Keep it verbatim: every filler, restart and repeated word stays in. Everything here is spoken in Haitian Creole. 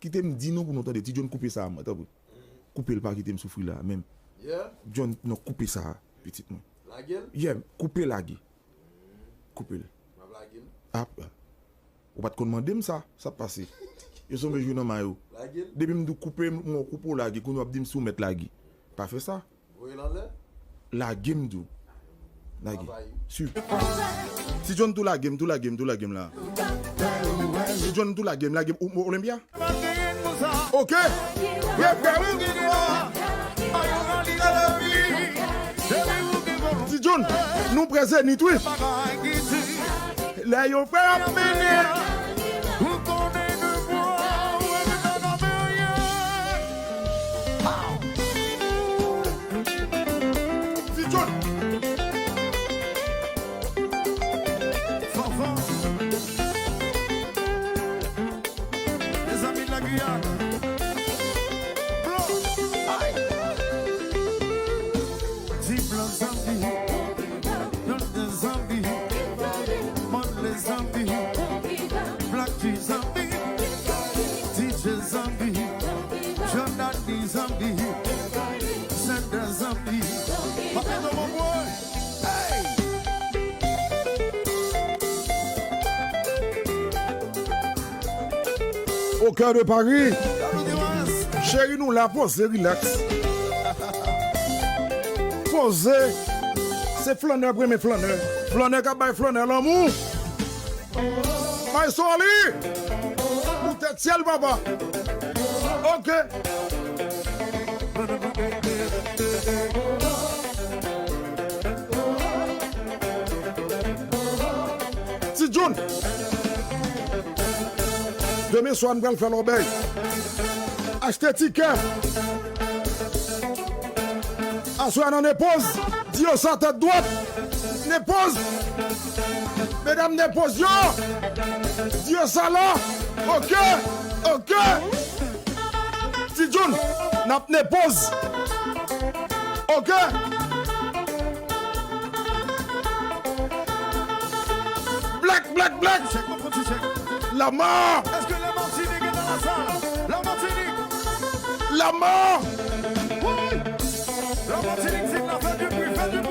Kite m di nou pou nou tande. Ti John, koupe sa a, mwen, tanpri. Koupe l, pa kite m soufri la a menm. Yeah. John, non, koupe sa a, pitit mwen. Lage l? Yeah, koupe, lage. Koupe l. M ap lage l. Ah, ah. Ou pa t konn mande m sa, sa ap pase. Yo sanble jwe nan mayo. Lage l. Depi m di w koupe, m, mwen koupe w lage, kounye a w ap di m si w mèt lage. Pa fè sa. Voye l anlè. Lage m di w. Lage. Travay. Ti John tou lage m, tou lage m, tou lage m la. Ti John tou lage m, lage m. Ou, ou Olympia? Ok. Ti John, nou prè Zenith, wi. Lè yo fè ap mennen. Ti John. Fanfan. Mezanmi la Guyane. Blan. Ay. Ti blan zanmi. Yon de zanmi. Mòn le zanmi. Black G zanmi. D J zanmi. Jordan D zanmi. Sender zanmi. Papa Domo boy. Hey! Au cœur de Paris. Cheri, nou la, poze, relax. Poze. Se flannè k renmen flannè. Flannè k ap bay flannè lanmou. Bay soli. Pou tèt syèl, papa. Ok. Ti John. Demen swa, n pral fè lòbèy. Achte tikè. Aswè a nan Nepoz. Di yo sa tèt dwat. Nepoz. Medam Nepoz yo. Di yo sa la. Ok. Ok. Ti John, n ap Nepoz. Ok. Black, black, black. Check, mon petit check. La mort. Est-ce que la Martinique est dans la salle? La Martinique. La mort. Oui. La Martinique, c'est la fête du bruit, fête du bruit.